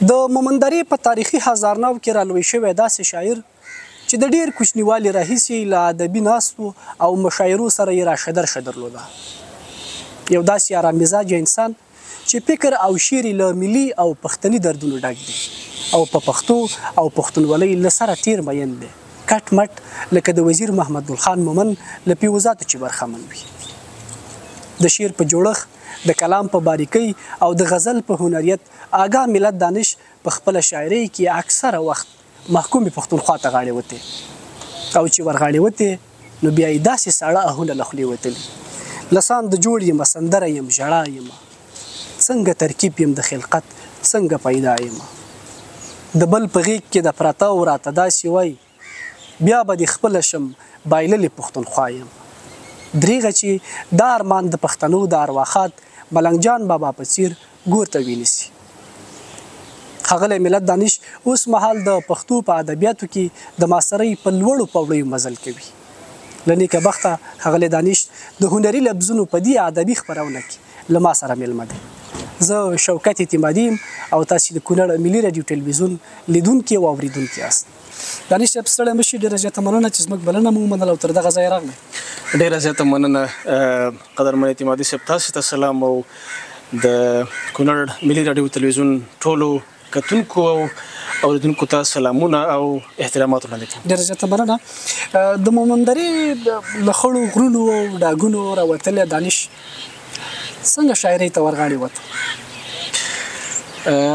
د مومندرې په تاریخي هزارناو کې رالوی شوی داسې شاعر چې د ډېر کوچنیوالي راهیسې له ادبي ناستو او مشاعرو سره یې راشه درشه درلوده. یو داسې ارام مزاجه انسان چې فکر او شعر یې له ملي او پښتني دردونو ډک دی او په پښتو او پښتونولۍ له سره تېر مین دی، کټ مټ لکه د وزیر محمد ګل خان مومند له پیوزاتو چې برخمن وي. د شعر په جوړښت، د کلام په باریکۍ او د غزل په هنریت آګاه ملت دانش په خپله شاعرۍ کې اکثره وخت محکومې پښتونخوا ته غاړې وتې او چې ورغاړې وتې نو بیا یې داسې ساړه اهونه له خولې وتلي، له ساند جوړ یمه، سندره یم، ژړا یمه، څنګه ترکیب یم د خلقت، څنګه پیدا یمه. د بل په غېږ کې د پرته او راته داسې وایي، بیا به دې خپله شم، بایللې پښتونخوا یم. درېغه چې دا ارمان د پښتنو د ارواښاد ملنګ جان بابا په څیر ګور ته وینیسي. ښاغلی ملت دانش اوس مهال د پښتو په ادبیاتو کې د ماسترۍ په لوړو پوړیو مزل کوي. له نیکه بخته ښاغلی دانش د هنري لفظونو په دې ادبي خپرونه کې له ما سره مېلمه دی. زه شوکت اعتمادي یم او تاسې د کونړ ملي راډیو ټلویزیون لیدونکي او اورېدونکي یاست. دانش صاحب ستړی مه شي، ډېره زیاته مننه چې زموږ بلنه مو ومنله او تر دغه ځایه راغلی. ډېره زیاته مننه قدرمن اعتمادي صاحب، تاسې ته سلام او د کونړ ملي راډیو تلویزیون ټولو کتونکو او اوریدونکو ته سلامونه او احترامات وړاندې کوم. ډېره زیاته مننه. د مومندرې له خړو غرونو او ډاګونو راوتلی دانش څنګه شاعرۍ ته ورغاړې وته؟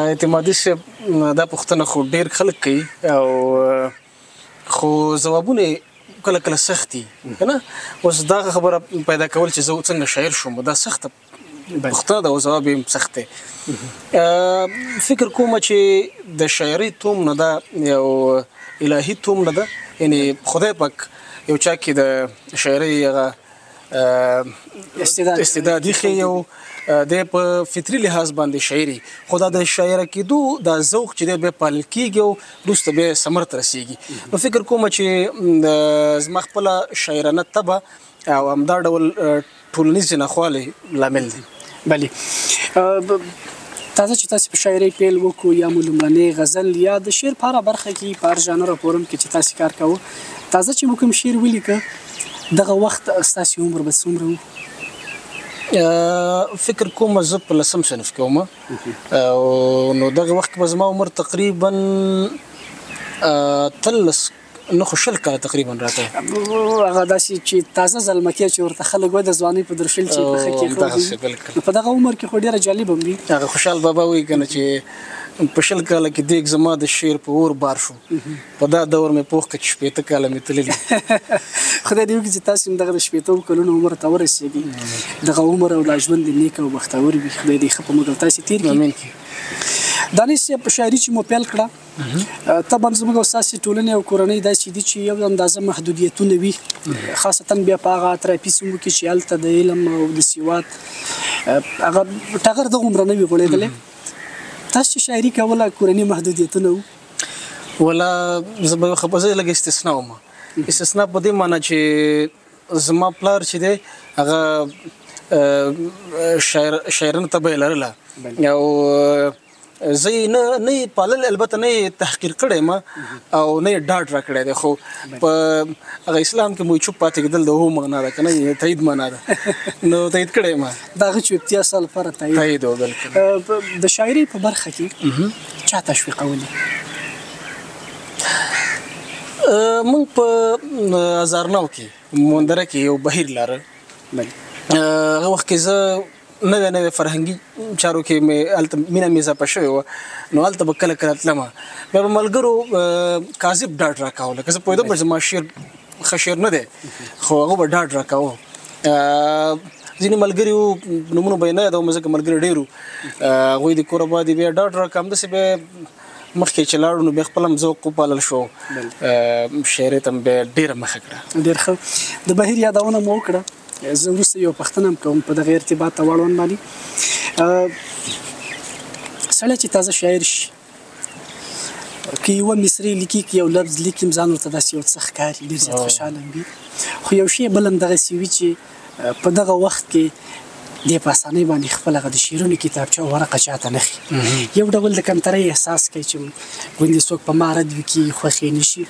اعتمادي صاحب دا پوښتنه خو ډېر خلک کوي او خو ځوابونه یې کله کله سخت دي که نه. اوس دا خبره پیدا کول چې زه څنګه شاعر شوم، دا سخته پوښتنه ده او ځواب یې هم سخت دی. فکر کوم چې د شاعرۍ توم نه ده، یو الهي توم نه ده، یعنې خدای پاک یو چا کې د شاعرۍ هغه استعداد ایښی یو دی، په فطري لحاظ باندې شاعري، خو دا د شاعره کېدو دا ذوق چې دی بیا پالل کېږي او وروسته بیا ثمر ته رسېږي. نو فکر کوم چې زما خپله شاعرانه طبع او همدا ډول ټولنیزې ناخوالې لامل دی. بله، تازه چې تاسې په شاعرۍ پیل وکړو یا مو لومړنی غزل یا د شعر په هره برخه کې په هر ژانر او فورم کې چې تاسې کار کاوه، تازه چې مو کوم شعر ولیکه دغه وخت ستاسې عمر به څومره و؟ فکر کوم زه په لسم صنف کې وم او نو دغه وخت به زما عمر تقریبا 13 نه خو 20 کاله تقریبا راته. هغه داسې چې تازه زلمکی چې ورته خلک وایي د ځوانۍ په درشل چې پښه کېښودي، نو په دغه عمر کې خو ډېره جالبه هم وي. هغه خوشحال بابا وایي که نه چې په 20 کاله کې دیګ زما د شعر په اور بار شو، په دا دور مې پوه کړ چې 60 کاله مې تللي. خدای دې وکړي چې تاسې هم دغه د 60 کلونو عمر ته ورسېږئ، دغه عمر او دا ژوند دې نیک او بختور وي، خدای دې ښه په موږ او تاسې تېر کړي. امین. دانش صاحب په شاعري چې مو پیل کړه، طبعا زموږ او ستاسې ټولنې او کورنۍ داسې دي چې یو اندازه محدودیتونه وي، خاصتا بیا په هغه اطرافي سیمو کې چې هلته د علم او د سواد هغه ټغر دغومره نه وي غوړېدلی. تاسو چې شاعري کوله کورني محدودیتونه وو؟ ولا زه به خبر زه لږ استثنا وم. استثنا په دې معنی چې زما پلار چې دی هغه شاعرانه طبع یې لرله او زه یې نه یې پالل، البته نه یې تحقیر کړی ما او نه یې ډاډ راکړی دی، خو په هغه اسلام کې مو چوپ پاتې کېدل د هو معنا ده که نه، تایید معنا ده، نو تایید کړی ما. د هغه چوپتیا ستا لپاره تایید تایید و. بالکل. د شاعرۍ په برخه کې چا تشویقولې؟ موږ په هزارناو کې موندره کې یو بهیر لاره. هغه وخت کې زه نوې نوې فرهنګي چارو کې مې هلته مینه مې اضافه شوې وه، نو هلته به کله کله تلم، بیا به ملګرو کاذب ډاډ راکاوه، لکه زه پوهېدم چې زما شعر ښه شعر نه دی، خو هغه به ډاډ راکاوه. ځینې ملګري وو، نومونه به یې نه یادوم ځکه ملګري ډېر وو، هغوی د کوره باندې بیا ډاډ راکړه. همداسې بیا مخکې چې لاړو نو بیا خپل هم ذوق وپالل شو، شاعرۍ ته مې بیا ډېره مخه کړه. ډېر ښه، د بهیر یادونه مو وکړه. زه وروسته یو پوښتنه هم کوم په دغه ارتباط ته اړوند باندې. سړی چې تازه شاعر شي، که یوه مصرې لیکي، که یو لفظ لیکي، ځان ورته داسې یو څه ښکاري، ډېر زیات خوشحاله وي. خو یو شی بل هم دغسې وي چې په دغه وخت کې دی په اسانۍ باندې خپل هغه د شعرونو کتابچه او ورقه چاته نه ښي، یو ډول د کمترۍ احساس کوي چې ګوندې څوک په ما رد وکړي، خوښ یې نه شي.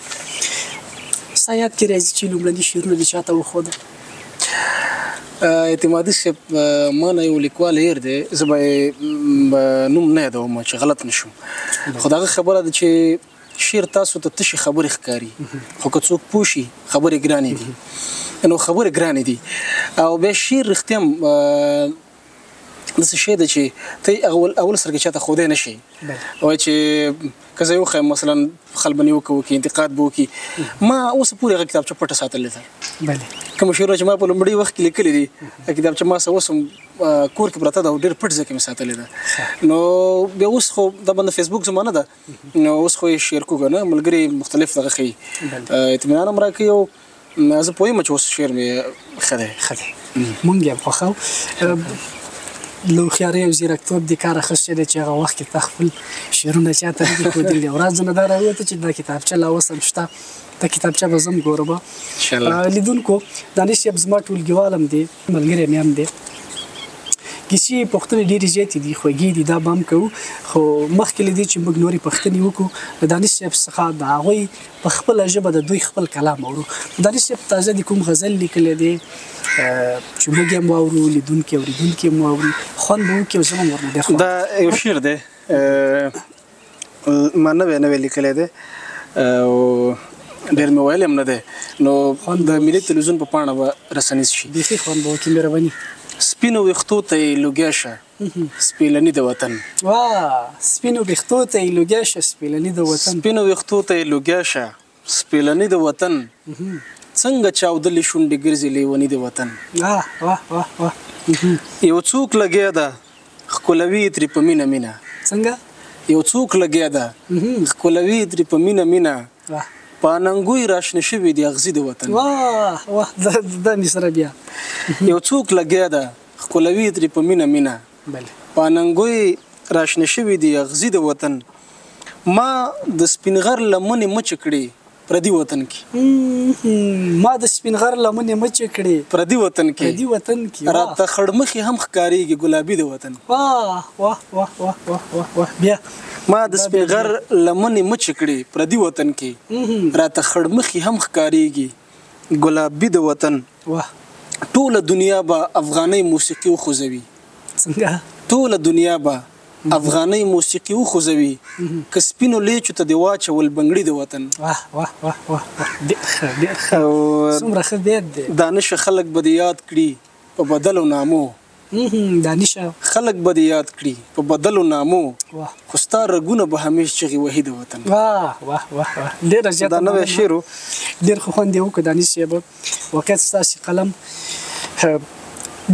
ستا یاد کې راځي چې لومړني شعرونه دې چاته وښودل؟ اعتمادي صاحب، ما نه یو لیکوال هېر دی، زه به یې نوم نه یادوم چې غلط نه شم، خو د هغه خبره ده چې شعر تاسو ته تشې خبرې ښکاري، خو که څوک پوه شي خبرې ګرانې دي، نو خبرې ګرانې دي. او بیا شعر رښتیا هم داسې شی دی چې ته یې اول سر کې چاته ښودی نه شې، وایي چې که زه یې وښیم مثلا خلک به نیوکه وکړي، انتقاد به وکړي. ما اوسه پورې هغه کتابچه پټه ساتلې ده، کوم شعرونه چې ما په لومړي وخت کې لیکلي دي، هغه کتابچه ما سره اوس هم کور کې پرته ده او ډېر پټ ځای کې مې ساتلې ده. نو بیا اوس خو دا باندې فیسبوک زمانه ده، نو اوس خو یې شعر کوږه نه، ملګري مختلف دغه ښيي، اطمینان هم راکوي او زه پوه یم چې اوس شعر مې ښه دی. ښه دی، مونږ یې هم خوښوو. له هوښیارۍ او ځیرکتوب دې کار اخیستی دی چې هغه وخت کې تا خپل شعرونه چاته نه دي ښودلي، او راز نه دا راووته چې دا کتابچه لا اوس هم شته، دا کتابچه به زه هم ګورم. لیدونکو، دانش صاحب زما ټولګیوال هم دی، ملګری مې هم دی. کیسې پوښتنې ډېرې زیاتې دي، خوږې دي، دا به هم کوو، خو مخکې له دې چې موږ نورې پوښتنې وکړو له دانش صاحب څخه د هغوی په خپله ژبه د دوی خپل کلام اورو. دانش صاحب تازه د کوم غزل لیکلی دی چې موږ یې هم واورو، لیدونکي اورېدونکي هم واوري، خوند به وکړي او زه به هم ورنه ډېر خوند. دا یو شعر دی، ما نوی نوی لیکلی دی او ډېر مې ویلی هم نه دی، نو د ملي تلویزیون په پاڼه به رسنیز شي. بیخي خوند به وکړي، مهرباني. سپینو ویښتو ته یې لوګی شه سپېلني د وطن. واه، سپینو ویښتو ته یې لوګی شه سپېلني د وطن. سپینو ویښتو ته یې لوګی شه سپېلني د وطن، څنګه چاودلې شونډې ګرځي لیوني د وطن. واه واه واه واه. یو څوک لګیا ده ښکلوي یې ترې په مینه مینه. څنګه؟ یو څوک لګیا ده ښکلوي یې ترې په مینه مینه، په اننګوی راشنه شوي دي اغزي د وطن. واه واه، دا مې سره بیا. یو څوک لګیا ده ښکلوي یې ترې په مینه مینه، په اننګوی راشنه شوي دي اغزي د وطن. ما د سپین غر لمنې مچې کړې پردي وطن کې. ما د سپین غر لمنې مچې کړې پردي وطن کې. پردي وطن کې. راته خړمخې هم ښکارېږي ګلابي د وطن. واه واه واه واه واه واه واه. بیا ما د سپین غر لمنې مچې کړې پردي وطن کې، راته خړمخې هم ښکارېږي ګلابي د وطن. واه. ټوله دنیا به افغانۍ موسیقي وخوځوي. څنګه؟ ټوله دنیا به افغانۍ موسیقي وخوځوي، که سپینو لیچو ته دې واچول بنګړي د وطن. واه واه واه واه واه، ډېر ښه، ډېر ښه، څومره ښه بیت دی. دانشه خلک به دې یاد کړي په بدلو نامو. دانشه خلک به دې یاد کړي په بدلو نامو، خو ستا رګونه به همیش چغې وهي د وطن. واه واه واه واه، ډېره زیاته دا نوی شعر و. ډېر ښه خوند یې وکړ دانش صاحب. واقعیت ستاسې قلم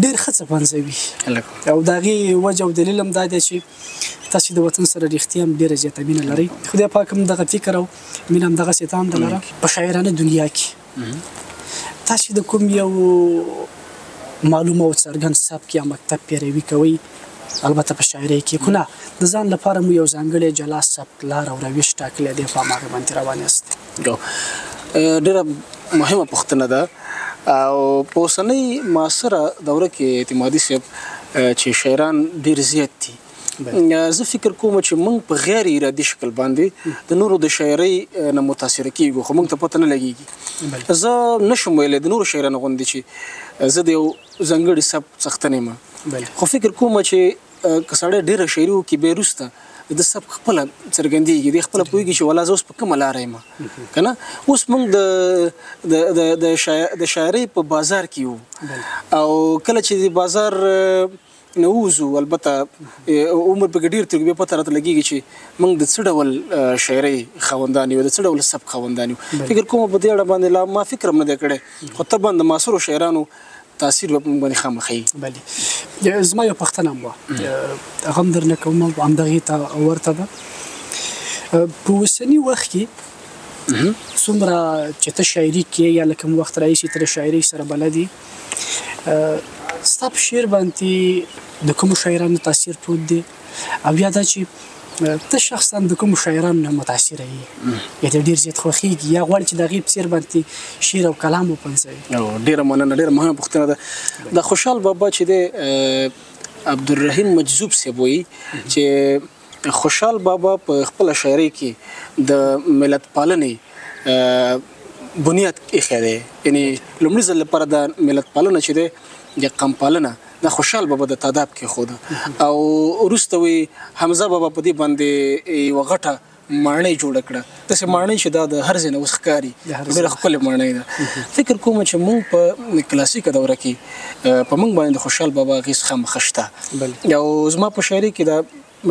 ډېر ښه څه پنځوي، او د هغې وجه او دلیل هم دا دی چې تاسې د وطن سره رښتیا هم ډېره زیاته مینه لرئ. خدای پاک هم دغه فکر او مینه هم دغسې تانده لره. په شاعرانه دنیا کې تاسې د کوم یو معلوم او څرګند سبک یا مکتب پیروي کوئ؟ البته په شاعرۍ کې، که نه د ځان لپاره مو یو ځانګړی جلا سبک، لار او روش ټاکلی دی، په هماغې باندې روان یاست؟ ډېره مهمه پوښتنه ده. او په اوسنۍ معاصره دوره کې اعتمادي صاحب چې شاعران ډېر زیات دي، زه فکر کوم چې موږ په غیر ارادي شکل باندې د نورو د شاعرۍ نه متاثره کېږو، خو موږ ته پته نه لګېږي. زه نشم ویلی د نورو شاعرانو غوندې چې زه د یو ځانګړي سبک څښتن یم، خو فکر کوم چې که سړی ډېره شاعري وکړي بیا وروسته د سبک خپله څرګندېږي، دی خپله پوهېږي چې ولا زه اوس په کومه لاره یم، که نه اوس موږ د شاعرۍ په بازار کې یو، او کله چې د بازار نه ووځو، البته عمر پکې ډېر تېر، بیا پته راته لګېږي چې موږ د څه ډول شاعرۍ خاوندان یو، د څه ډول سبک خاوندان یو. فکر کوم په دې اړه باندې لا ما فکر هم نه دی کړی، خو طبعا د معاصرو شاعرانو تاثیر به په موږ باندې خامخا وي. بلې، زما یو پوښتنه هم وه، هغه هم درنه کوم، همدغې ته ورته ده. په اوسني وخت کې څومره چې ته شاعري کې یا له کوم وخت راهیسې ته د شاعرۍ سره بلد یې، ستا په شعر باندې د کومو شاعرانو تاثیر پروت دی، او یا دا چې ته شخصا د کومو شاعرانو نه متاثره یې، یا دې ډېر زیات خوښېږي، یا غواړې چې د هغې په څېر باندې شعر او کلام وپنځوې؟ ډېره مننه، ډېره مهمه پوښتنه ده. د خوشحال بابا چې دی، عبدالرحیم مجذوب صاحب وایي چې خوشحال بابا په خپله شاعرۍ کې د ملت پالنې بنیاد ایښی دی، یعنی لومړي ځل لپاره د ملت پالنه چې دی، د قام پالنه د خوشحال بابا د تاداب کې خود، او وروسته وی حمزه بابا په دې باندې یوه غټه ماڼۍ جوړه کړه، داسې ماڼۍ چې دا د هر ځای نه اوس ښکاري، ډېره ښکلې ماڼۍ ده. فکر کوم چې موږ په کلاسیکه دوره کې په موږ باندې د خوشحال بابا اغېز خامخا شته، او زما په شاعرۍ کې دا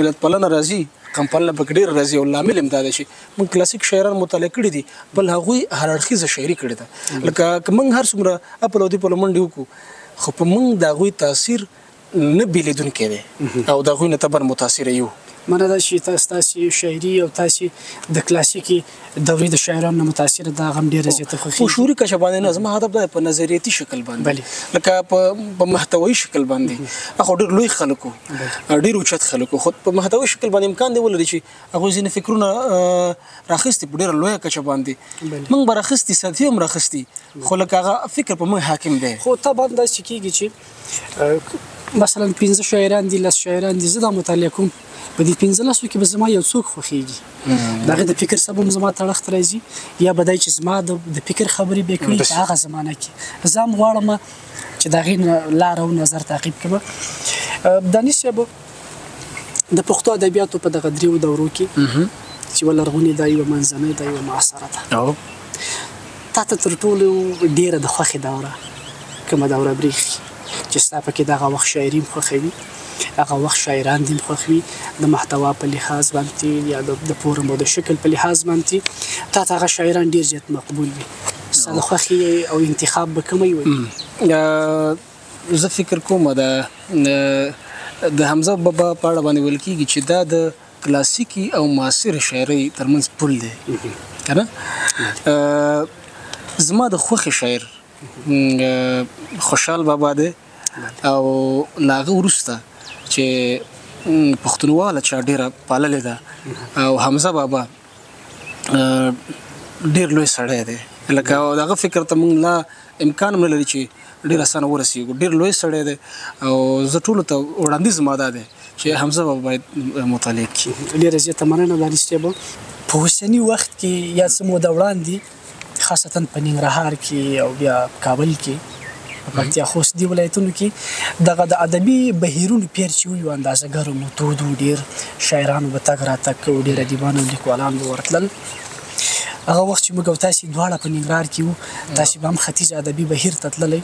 ملت پالنه راځي، قام پالنه پکې ډېره راځي، او لامل هم دا دی چې موږ کلاسیک شاعران مطالعه کړي دي، بل هغوی هر اړخیزه شاعري کړې ده. لکه که موږ هر څومره اپل او دې په منډې وکړو، خو په موږ د هغوی تاثیر نه بېلېدونکی دی، او د هغوی نه طبعا متاثره یو. مننه دا چې ستاسې شاعري او تاسې د کلاسیکې دورې د شاعرانو نه متاثره ده، هغه هم ډېره زیاته خوښېږي. په شعوري کچه باندې نه، زما هدف دا دی په نظریاتي شکل باندې، لکه په محتوایي شکل باندې، هغه ډېر لوی خلک وو، ډېر اوچت خلک وو، خو په محتوایي شکل باندې امکان دی ولري چې هغوی ځینې فکرونه راخیستي په ډېره لویه کچه باندې، موږ به راخیستي، سطحي هم راخیستي، خو لکه هغه فکر په موږ حاکم دی. خو طبعا داسې کېږي چې مثلا 5 شاعران دي، 10 شاعران دي، زه دا مطالعه کوم، په دې 15 کې به زما یو څوک خوښېږي، د هغې د فکر سبب زما تړښت راځي، یا به دی چې زما د فکر خبرې به یې کړي په هغه زمانه کې. زه هم غواړم چې د هغې لار او نظر تعقیب کړم. دانش صاحب، د پښتو ادبیاتو په دغه دریو دورو کې چې یوه لرغونې ده، یوه منځنۍ ده، یوه معاصره ده، تا ته تر ټولو ډېره د خوښې دوره کومه دوره برېښي چې ستا پکې دغه وخت شاعري هم خوښوي، هغه وخت شاعران دې هم خوښ وي، د محتوا په لحاظ باندې یا د فورم او د شکل په لحاظ باندې تا ته هغه شاعران ډېر زیات مقبول وي، ستا د خوښې او انتخاب به کومه وي؟ زه فکر کوم د حمزه بابا په اړه باندې ویل کېږي چې دا د کلاسیکي او معاصر شاعرۍ ترمنځ پل دی، که نه؟ زما د خوښې شاعر خوشحال بابا دی، او له هغه وروسته چې پښتونواله چا ډېره پاللې ده، او حمزه بابا ډېر لوی سړی دی، لکه د هغه فکر ته موږ لا امکان هم نه لري چې ډېر اسانه ورسېږو، ډېر لوی سړی دی، او زه ټولو ته وړاندیز زما دا دی چې حمزه بابا باید مطالعه کړي. ډېره زیاته مننه دانش صاحب. په اوسني وخت کې یا څه موده وړاندې خاصتا په ننګرهار کې او بیا کابل کې، په پکتیا خوست دې ولایتونو کې دغه د ادبي بهیرونو پېر چې و یو اندازه ګرم و تود و، ډېر شاعرانو به تګ راتګ کوو، ډېر ادیبان او لیکوالان به ورتلل. هغه وخت چې موږ او تاسې دواړه په ننګرهار کې وو، تاسې به هم ختیځ ادبي بهیر ته تللی.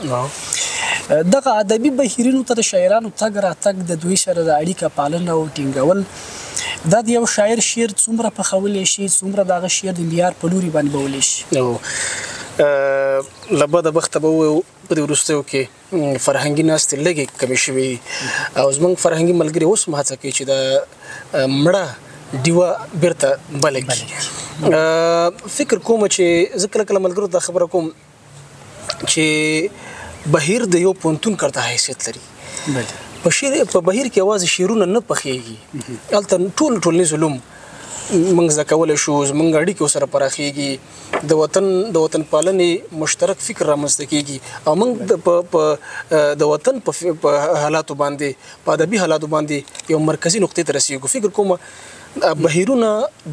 دغه ادبي بهیرونو ته د شاعرانو تګ راتګ، د دوی سره د اړیکه پالنه او ټینګول، دا د یو شاعر شعر څومره پخولی شي، څومره د هغه شعر د معیار په لوري باندې بولی شي؟ له بده بخته به ووایو په دې وروستیو کې فرهنګي ناستې لږې کمې شوې دي، او زموږ فرهنګي ملګري اوس هم هڅه کوي چې د مړه ډیوه بیرته بله کړي. فکر کوم چې زه کله کله ملګرو ته خبره کوم چې بهیر د یو پوهنتون کرته حیثیت لري. په بهیر کې یوازې شعرونه نه پخېږي، هلته ټول ټولنیز علوم موږ زده کولی شو، زموږ اړیکې ورسره پراخېږي، د وطن پالنې مشترک فکر رامنځته کېږي، او موږ د وطن په حالاتو باندې، په ادبي حالاتو باندې یو مرکزي نقطې ته رسېږو. فکر کوم بهیرونه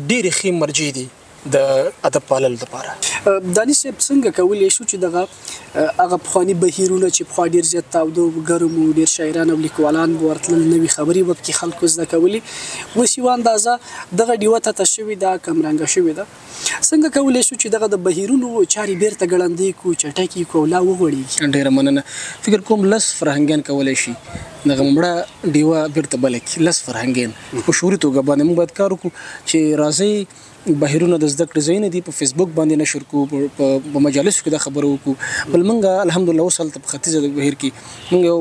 ډېرې ښې مرجع دي د ادب پاللو لپاره. دانش صاحب، څنګه کولی شو چې دغه هغه پخواني بهیرونه چې پخوا ډېر زیات تاوده و ګرم و، ډېر شاعران او لیکوالان به ورتلل، نوې خبرې به پکې خلکو زده کولې، اوس یوه اندازه دغه ډیوه تته شوې ده، کمرنګه شوې ده، څنګه کولی شو چې دغه د بهیرونو چارې بیرته ګړندۍ کړو، چټکې کړو او لا وغوړېږي؟ ډېره مننه. فکر کوم 10 فرهنګیان کولی شي دغه مړه ډیوه بیرته بله کړي. 10 فرهنګیان په شعوري توګه باندې موږ باید کار وکړو چې راځئ بهیرونه د زده کړې ځایونه دي، په فیسبوک باندې نشر کړو، په مجالسو کې دا خبره وکړو. بل موږ الحمدلله اوس هلته په ختیځ ادبي بهیر کې موږ یو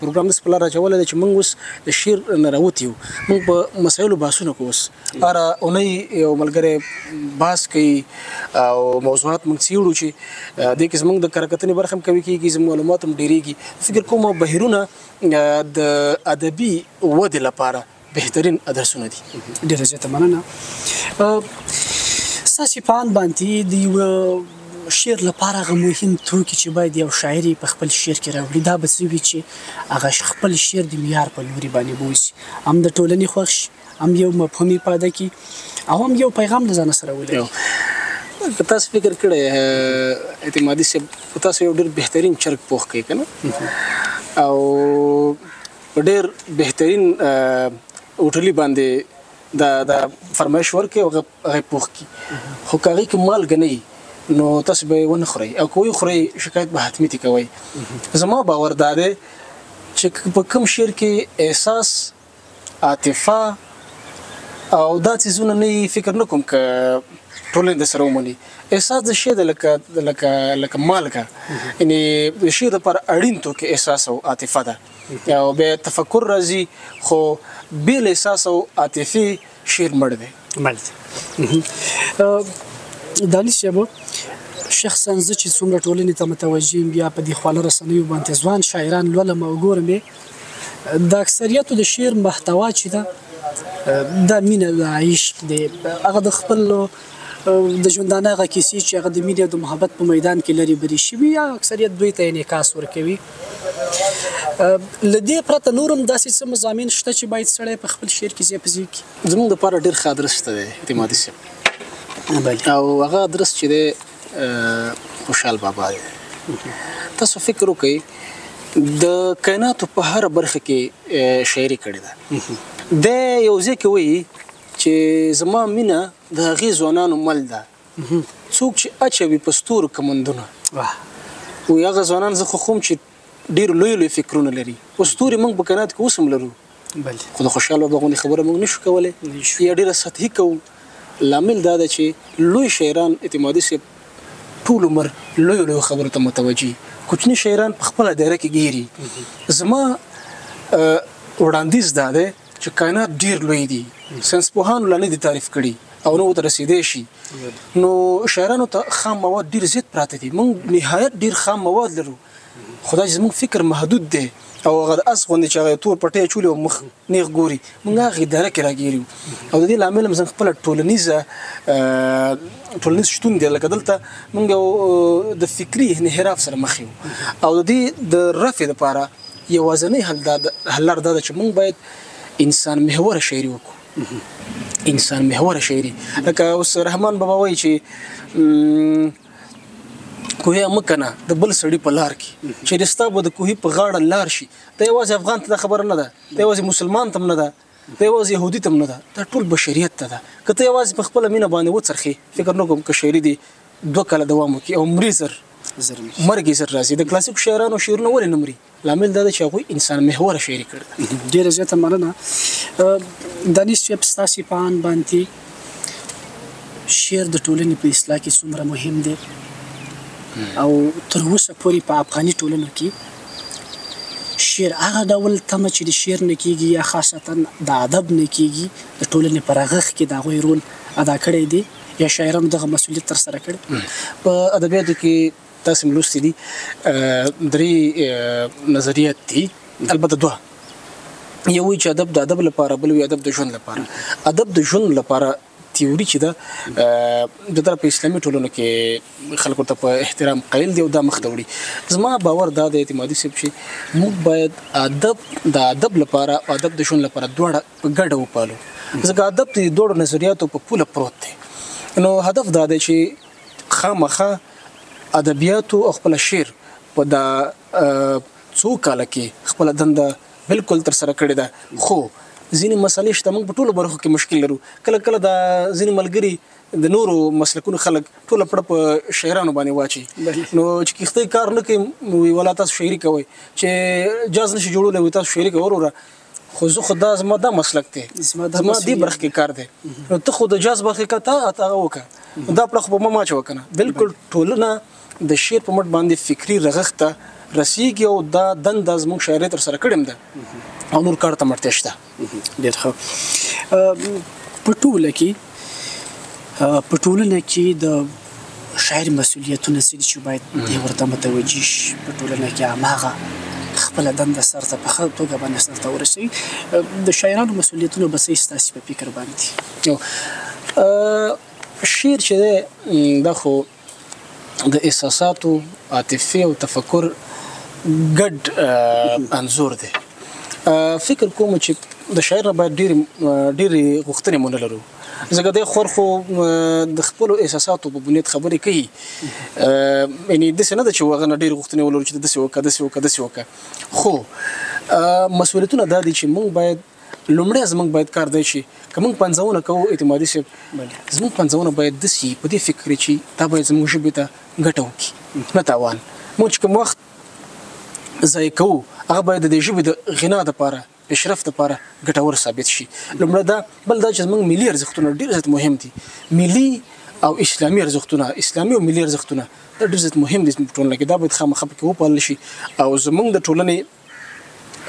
پروګرام داسې په لاره اچولی دی چې موږ اوس د شعر نه راوتي یو، موږ په مسایلو بحثونه کوو. اوس هره اونۍ یو ملګری بحث کوي او موضوعات موږ څېړو چې دې کې زموږ د کره کتنې برخه هم قوي کېږي، زموږ معلومات هم ډېرېږي. فکر کوم بهیرونه د ادبي ودې لپاره بهترین ادرسونه دي. ډېره زیاته مننه. ستاسې په اند باندې د یوه شعر لپاره هغه مهم توکي چې باید یو شاعر یې په خپل شعر کې راوړي دا به څه وي چې هغه خپل شعر د معیار په لوري باندې بوځي، هم د ټولنې خوښ شي، هم یو مفهوم یې پیدا کړي او هم یو پیغام له ځانه سره ولري؟ که تاسو فکر کړی اعتمادي صاحب، تاسو یو ډېر بهترین چرګ پوخ کوئ که نه، او په ډېر بهترین هوټلي باندې دا فرمایش ورکړي او هغه پوخ کړي، خو که هغې کې مالګه نه وي نو تاسو به یې ونه خورئ، او که ویې خورئ شکایت به حتمي ترې کوئ. زما باور دا دی چې په کوم شعر کې احساس، عاطفه او دا څیزونه نه وي، فکر نه کوم که ټولنې د سره ومني. احساس د شعر دی لکه لکه لکه مالګه، یعنې د شعر لپاره اړین توکی احساس او عاطفه ده، او بیا تفکر راځي، خو بې له احساس او عاطفې شعر مړ دی. مړ دی. دانش صاحب، شخصا زه چې څومره ټولنې ته متوجه یم، بیا په دې خواله رسنیو باندې ځوان شاعران لولم او ګورم یې، د اکثریتو د شعر محتوا چې ده دا مینه ده، عشق دی، هغه د خپل د ژوندانه هغه کیسې چې هغه د مینې او د محبت په میدان کې لرې برې شوي، یا اکثریت دوی ته انعکاس ورکوي. له دې پرته نور هم داسې څه مضامین شته چې باید سړی په خپل شعر کې ځای په ځای کړي؟ زموږ دپاره ډېر ښه ادرس شته دی اعتمادي صاحب، او هغه ادرس چې دی خوشحال بابا دی. تاسو فکر وکړئ د کائناتو په هره برخه کې شاعري کړې ده. دی یو ځای کې وایي چې زما مینه د هغې ځوانانو مل ده څوک چې اچوي په ستورو کمندونه. وایي هغه ځوانان زه خوښوم چې ډېر لوی لوی فکرونه لري، او ستوري موږ په کائنات کې اوس هم لرو، خو د خوشحال بابا غوندې خبره موږ نشو کولی یا ډېره سطحي کوو. لامل دا ده چې لوی شاعران اعتمادي صاحب ټول عمر لویو لویو خبرو ته متوجه، کوچني شاعران په خپله دایره کې ګیري. زما وړاندیز دا دی چې کائنات ډېر لوی دي، ساینسپوهانو لا نه دي تعریف کړي او نه ورته رسېدی شي، نو شاعرانو ته خام مواد ډېر زیات پراته دي. موږ نهایت ډېر خام مواد لرو، خو دا چې زموږ فکر محدود دی او هغه د اس غوندې چې هغه تور پټی اچولي او مخ نیغ ګوري، موږ هغې دره کې راګیري یو. او د دې لامل هم زموږ خپله ټولنیز شتون دی. لکه دلته موږ یو د فکري انحراف سره مخ یو، او د دې د رفع دپاره یوازنۍ حل لار دا ده چې موږ باید انسان محوره شاعري وکړو. انسان محوره شاعري، لکه اوس رحمان بابا وایي چې کوهی مه کنه د بل سړي په لار کې، چې ستا به د کوهي په غاړه لار شي. دا یوازې افغان ته دا خبره نه ده، دا یوازې مسلمان ته هم نه ده، دا یوازې یهودي ته هم نه ده، دا ټول بشریت ته ده. که ته یوازې په خپله مینه باندې وڅرخې، فکر نه کوم که شاعري دې 2 کاله دوام وکړي او مري زر، مرګ یې زر راځي. د کلاسیکو شاعرانو شعرونه ولې نه مري؟ لامل دا دی چې هغوی انسان محوره شاعري کړې ده. ډېره زیاته مننه. دانش صاحب، ستاسې په اند باندې شعر د ټولنې په اصلاح کې څومره مهم دی، او تر اوسه پورې په افغاني ټولنو کې شعر هغه ډول تمه چې د شعر نه کېږي یا خاصتا د ادب نه کېږي، د ټولنې په رغښت کې د هغوی رول ادا کړی دی یا شاعرانو دغه مسؤلیت ترسره کړی؟ په ادبیاتو کې تاسې هم لوستي دي درې نظریات دي، البته دوه. یو وایي چې ادب د ادب لپاره، بل وایي ادب د ژوند لپاره. ادب د ژوند لپاره تیوري چې ده د په اسلامي ټولنو کې خلکو ته په احترام قایل دی او دا مخته وړي. زما باور دا دی اعتمادي صاحب چې موږ باید ادب د ادب لپاره او ادب د ژوند لپاره دواړه په ګډه وپالو، ځکه ادب د دواړو نظریاتو په پوله پروت دی. نو هدف دا دی چې خامخا ادبیاتو او خپل شعر په دا څو کاله کې خپله دنده بالکل ترسره کړې ده. خو ځینې مسلې شته، موږ په ټولو برخو کې مشکل لرو. کله کله دا ځینې ملګري د نورو مسلکونو خلک ټوله پړه په شاعرانو باندې واچوي، نو چې کښتۍ کار نه کوي وایي ولا تاسو شاعري کوئ، چې جاز نشي جوړولی وایي تاسو شاعري کوئ. وروره خو زه خو دا زما دا مسلک دی، زما دې برخه کې کار دی، نو ته خو د جاز برخې کې ته هغه وکړه، دا پړه خو په ما مه اچوه که نه. بالکل ټولنه د شعر په مټ باندې فکري رغښت ته رسیږي او دا دنده زموږ شاعرۍ ترسره کړې هم ده او نور کار ته اړتیا شته. ډېر ښه. په ټوله کې په ټولنه کې د شاعر مسؤلیتونه څه دي چې باید دې ورته متوجه شي؟ په ټولنه کې هماغه خپله دنده سرته په ښه توګه باندې سرته ورسوي. د شاعرانو مسؤلیتونه به څه ستاسې په فکر باندې؟ شعر چې دی دا خو د احساساتو، عاطفې او تفکر ګډ انځور دی. فکر کوم چې د شاعر نه باید ډېرې غوښتنې مو نه لرو، ځکه دی خور خو د خپلو احساساتو په بنیاد خبرې کوي. یعنې داسې نه ده چې هغه نه ډېرې غوښتنې ولرو چې داسې وکړه، داسې وکړه، داسې وکړه. خو مسؤلیتونه دا دي چې موږ باید لومړی زموږ باید کار دی چې که موږ پنځونه کوو اعتمادي صاحب، زموږ پنځونه باید داسې په دې فکر چې دا باید زموږ ژبې ته ګټه وکړي نه تاوان. موږ چې کوم وخت ضایع کوو هغه باید د دې ژبې د غنا دپاره، پیشرفت لپاره ګټور ثابت شي. لومړی دا، بل دا چې زموږ ملي ارزښتونه ډېر زیات مهم دي. ملي او اسلامي ارزښتونه، اسلامي او ملي ارزښتونه دا ډېر زیات مهم دي زموږ په ټولنه کې، دا باید خامخا پکې وپالل شي او زموږ د ټولنې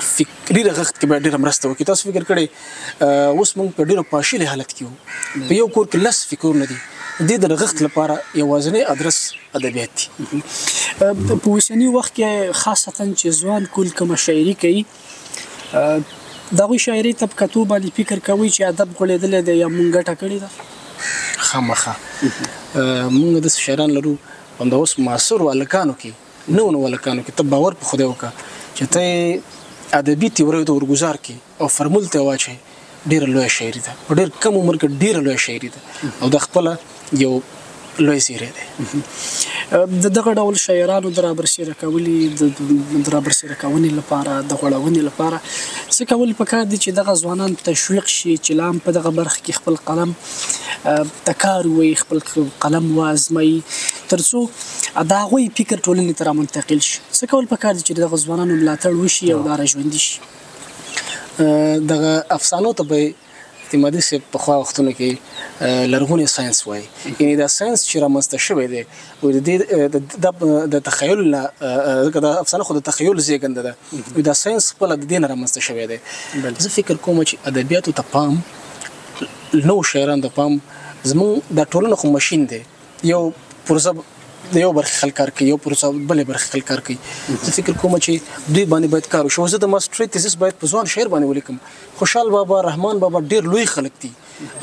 فکري رغښت کې باید ډېره مرسته وکړي. تاسو فکر کړئ اوس موږ په ډېرو پاشلي حالت کې یو، په یو کور کې 10 فکرونه دي. د دې د رغښت لپاره یوازینی ادرس ادبیات دي. په اوسني وخت کې خاصتا چې ځوان کول کومه شاعري کوي، د هغوی شاعرۍ ته په کتو باندې فکر کوئ چې ادب غوړېدلی دی یا موږ ګټه کړې ده؟ خامخا موږ داسې شاعران لرو همدا اوس معاصرو هلکانو کې، نوو نوو هلکانو کې، ته باور په خدای وکړه چې ته ادبي تیوریو ته ورګزار کړې او فرمول ته یې واچوې، ډېره لویه شاعري ده. په ډېر کم عمر کې ډېره لویه شاعري ده او دا خپله یو لوی زیری دی. د دغه ډول شاعرانو د رابرسېره کولې، د رابرسېره کونې لپاره، د غوړونې لپاره څه کول پکار دي چې دغه ځوانان تشویق شي چې لا هم په دغه برخه کې خپل قلم ته کار ووایي، خپل قلم وازمایي، تر څو د هغوی فکر ټولنې ته رامنتقل شي؟ څه کول پکار دي چې دغه ځوانانو ملاتړ وشي او دا راژوندي شي؟ دغه افسانو ته به اعتمادي صاحب پخوا وختونو کې لرغونی ساینس وایي. یعنې دا ساینس چې رامنځته شوی دی د دې د تخیل نه، ځکه دا افسانه خو د تخیل زیږنده ده، دا ساینس خپله د دې نه رامنځته شوی دی. زه فکر کوم چې ادبیاتو ته پام، نوو شاعرانو ته پام، زموږ دا ټولنه خو ماشین دی، یو پرزه د یو برخې خلک کار کوي، یو پرزه بلې برخې خلک کار کوي. زه فکر کوم چې دوی باندې باید کار وشي. زه د ماسټرۍ تیزس باید په ځوان شاعر باندې ولیکم. خوشحال بابا، رحمان بابا ډېر لوی خلک دي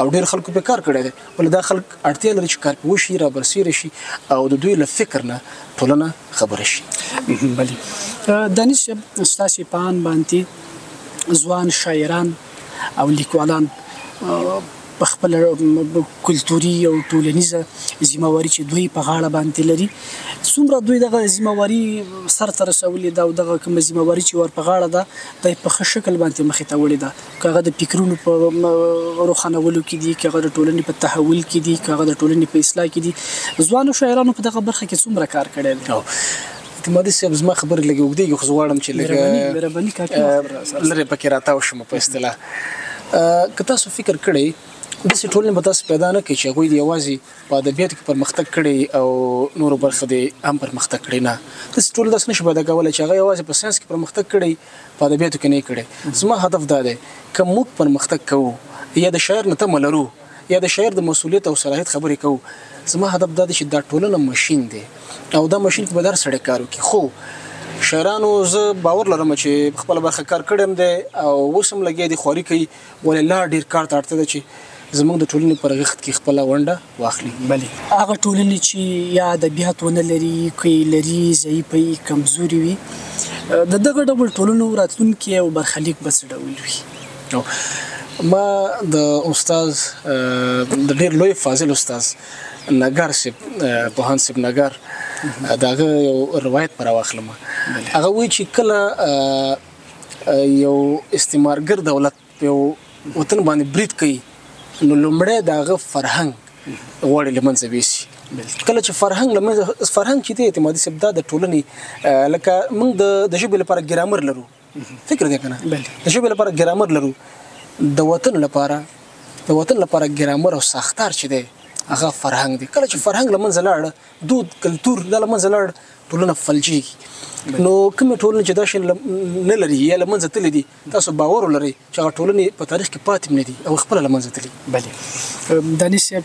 او ډېر خلکو پرې کار کړی دی، ولې دا خلک اړتیا لري چې کار پرې وشي، رابرسېره شي او د دوی له فکر نه ټولنه خبره شي. بلې دانش صاحب، ستاسې په اند باندې ځوان شاعران او لیکوالان په خپله کلتوري او ټولنیزه ذمه واري چې دوی په غاړه باندې لري، څومره دوی دغه ذمه واري سرته رسولې ده او دغه کومه ذمه واري چې ور په غاړه ده دا یې په ښه شکل باندې مخې ته وړې ده؟ که هغه د فکرونو په روښانولو کې دي، که هغه د ټولنې په تحول کې دي، که هغه د ټولنې په اصلاح کې دي، ځوانو شاعرانو په دغه برخه کې څومره کار کړی دی؟ اعتمادي صاحب زما خبرې لږې اوږدېږي، خو زه غواړم چې لږ مهرباني کافي لرې پکې راتاو شم په اصطلاح. که تاسو فکر کړئ داسې ټولنې به تاسو پیدا نه کړئ چې هغوی دې یوازې په ادبیاتو کې پرمختګ کړی او نورو برخو دې هم پرمختګ کړی، نه، داسې ټولنه داسې نشي پیدا کولی چې هغه یوازې په ساینس کې پرمختګ کړی په ادبیاتو کې نه یې کړی. زما هدف دا دی که موږ پرمختګ کوو یا د شاعر نه تمه لرو یا د شاعر د مسؤلیت او صلاحیت خبرې کوو، زما هدف دا دی چې دا ټولنه ماشین دی او دا ماشین کې به د هر سړی کار وکړي. خو شاعرانو زه باور لرم چې خپله برخه کار کړی هم دی او اوس هم لګیا دي، خواري کوي، ولې لا ډېر کار ته اړتیا ده چې زموږ د ټولنې په رغښت کې خپله ونډه واخلي. بلې هغه ټولنې چې یا ادبیات ونه لري، که یې لري ضعیفه وي، کمزوري وي، د دغه ډول ټولنو راتلونکی او برخلیک به څه ډول وي؟ ما د استاد د ډېر لوی فاضل استاد نګار صاحب، پوهاند صاحب نګار، د هغه یو روایت پر راواخلم. هغه وایي چې کله یو استعمارګر دولت په یو وطن باندې برید کوي، نو لومړی د هغه فرهنګ غواړي له منځه ویسي. کله چې فرهنګ له منځه، فرهنګ چې دی اعتمادي صاحب دا د ټولنې لکه موږ د ژبې لپاره ګرامر لرو، فکر دی که نه؟ د ژبې لپاره ګرامر لرو، د وطن لپاره ګرامر او ساختار چې دی هغه فرهنګ دی. کله چې فرهنګ له منځه لاړ، دود کلتور دا له منځه لاړ، ټولنه فلجېږي. نو کومې ټولنې چې دا شی نه لري یا له منځه تللي دي، تاسو باور ولرئ چې هغه ټولنې په تاریخ کې پاتې نه دي او خپله له منځه تللي. بلې دانش صاحب،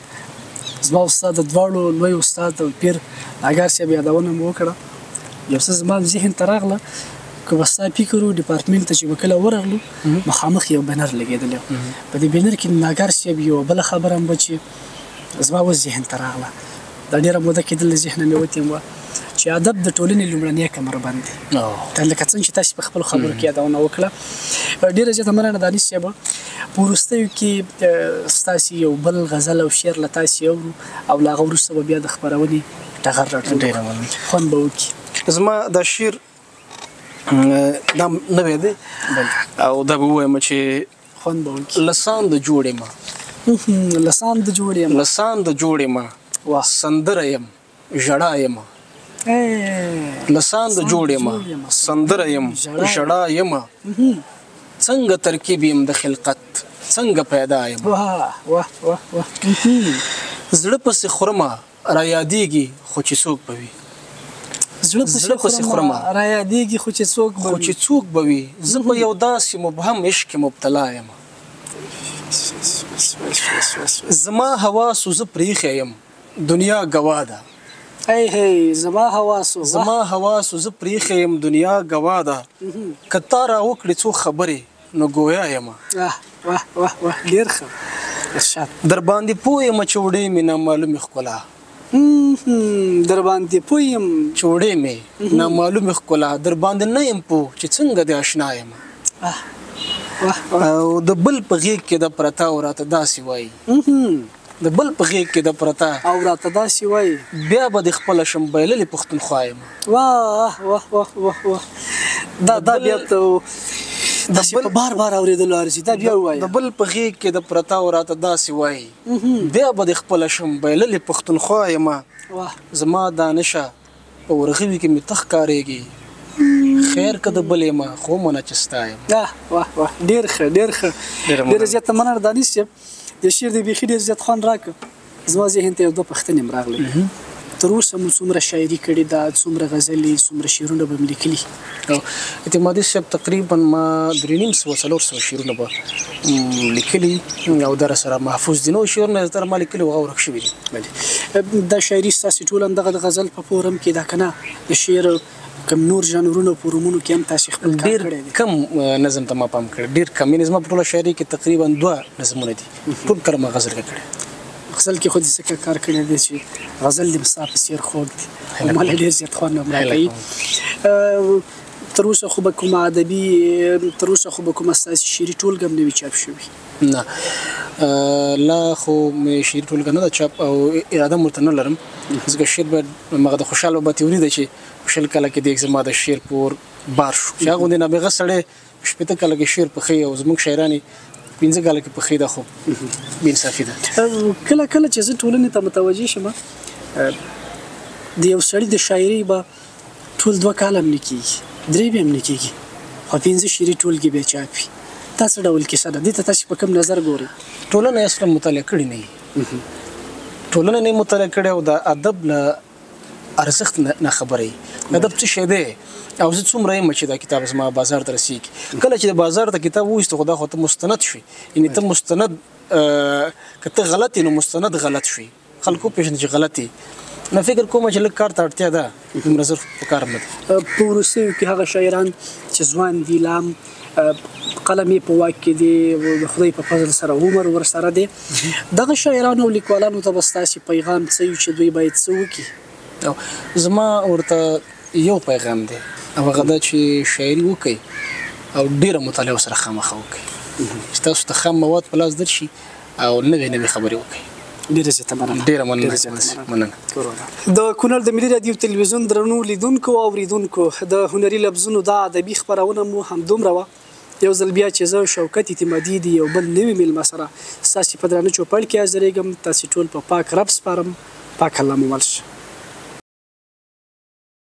زما استاد د دواړو لوی استاد او پیر ناګار صاحب یادونه مو وکړه، یو څه زما ذهن ته راغله، که به ستا فکر و ډیپارټمنټ ته چې به کله ورغلو مخامخ یو بنر لګېدلی و. په دې بنر کې ناګر صاحب یوه بله خبره هم وه چې زما اوس ذهن ته راغله، دا ډېره موده کېدل له ذهنه مې وتې هم وه، چې ادب د ټولنې لومړنی کمربند دی. لکه څنګه چې تاسو په خپلو خبرو کې یادونه وکړه. ډېره زیاته مننه دانش صاحب. په وروستیو کې ستاسې یو بل غزل او شعر له تاسې اورو او له هغه وروسته به بیا د خپرونې ټغر راټول کړو، خوند به وکړي. زما دا شعر دا نوی دی او دا به ووایم چې خوند به وکړي. لسان د جوړې ما، لسان د جوړې ما، لسان د جوړې ما، سندره یم ژړا یم، لسان د جوړې ما، سندره یم ژړا یم، څنګه ترکیب یم د خلقت، څنګه پیدا یم. واه واه واه واه. زړه پسې خورمه را یادېږي خو چې څوک به وي، زړه پسې خورمه را یادېږي خو چې څوک به خو چې څوک به وي، زه په یو داسې مبهم عشق کې مبتلا یم. زما حواسو زه پرېښی یم، دنیا ګواه ده. ای هی، زما حواسو، زما حواسو زه پرېښی یم، دنیا ګواه ده. که تا را وکړې څو خبرې نو ګویا یم. واه واه واه واه، ډېر ښه ارشاد. در باندې پوه یم چې وړې مې نامعلومې ښکلا، در باندې پوه یم چې وړې مې نامعلومې ښکلا، در باندې نه یم پوه چې څنګه دې اشنا یم. او د بل په غېږ کې د پرته او راته داسې وایي، د بل په غېږ کې د پرته او راته داسې وایي، بیا به د خپله شم بایللې پښتونخوا یم. واه واه واه واه واه. دا دا بیا ته داسې په بار بار اورېدلو ارزي. دا بیا ووایه. د بل په غېږ کې د پرته او راته داسې وایي، بیا به د خپله شم بایللې پښتونخوا یم. زما دانشه په ورغوي کې مې ته ښکارېږي، خیر که د بل یم خو ومنه چې ستا یم. واه واه واه، ډېر ښه ډېر ښه، ډېره زیاته مننه دانش صاحب. د شعر دې بیخي ډېر زیات خوند راکړ. زما ذهن ته یو دوه پوښتنې هم راغلې. تر اوسه مو څومره شاعري کړې ده، څومره غزلې، څومره شعرونه به مې لیکلي؟ اعتمادي صاحب تقریبا ما 350 400 شعرونه به لیکلي او دا سره محفوظ دي. نو شعرونه زیاتره ما لیکلي هغه ورک شوي دي. بلې، دا شاعري ستاسې ټول همدغه د غزل په فورم کې ده که نه د شعر کوم نور ژانرونو فورمونو کې هم تاسې خپل کار کړی دی؟ ډېر کم نظم ته ما پام کړی، ډېر کم. یعنې زما په ټوله شاعري کې تقریبا 2 نظمونه دي، ټول کله ما غزل کې کړی. غزل کې خو دې ځکه کار کړی دی چې غزل دې ستا په څېر خوږ دی او ما له ډېر زیات خوند هم راکوي. تر اوسه خو به کومه ادبي، تر اوسه خو به کومه ستاسې شعري ټولګه هم نه وي چاپ شوي؟ نه، لا خو مې شعري ټولګه نه ده چاپ او اراده هم ورته نه لرم، ځکه شعر باید مغه د خوشحال بابا تیوري ده چې په 20 کاله کې دې زما د شعر پور بار شو، چې هغه غوندې نابغه سړی 60 کاله کې شعر پخوي او زموږ شاعران یې 5 کاله کې پخوي، دا خو بې انصافي ده. کله کله چې زه ټولنې ته متوجه شم، د یو سړي د شاعرۍ به ټول 2 کاله هم نه کېږي، 3 به هم نه کېږي، خو 5 شعري ټولګې بیا چاپ وي. دا څه ډول کیسه ده؟ دې ته تاسې په کوم نظر ګورئ؟ ټولنه یې اصلا مطالعه کړې نه وي، ټولنه نه یې مطالعه کړې او د ادب له ارزښت نه خبره وي. ادب څه شی دی او زه څومره یم چې دا کتاب زما بازار ته رسېږي. کله چې د بازار ته کتاب وویست خو دا خو ته مستند شوې، یعنې ته مستند، که ته غلط یې نو مستند غلط شوې، خلکو پېژني چې غلط یې. نو فکر کوم چې لږ کار ته اړتیا ده، دومره زر په کار نه دی. په وروستیو کې هغه شاعران چې ځوان دي، لا هم قلم یې په واک کې دی، د خدای په فضل سره عمر ورسره دی، دغه شاعرانو او لیکوالانو ته به ستاسې پیغام څه وي چې دوی باید څه وکړي؟ زما ورته یو پیغام دی او هغه دا چې شاعري وکړئ او ډېره مطالعه ورسره خامخا وکړئ، چې تاسو ته خام مواد په لاس درشي او نوې نوې خبرې وکړئ. ډېره زیاته مننه. ډېره مننه. مننه. د کونړ د ملي رادیو تلویزیون درنو لیدونکو او اورېدونکو، د هنري لفظونو دا ادبي خپرونه مو همدومره وه. یو ځل بیا چې زه شوکت اعتمادي د یو بل نوي مېلمه سره ستاسې په درانه چوپړ کې حاضرېږم، تاسې ټول په پاک رب سپارم. پاک الله مو مل شه.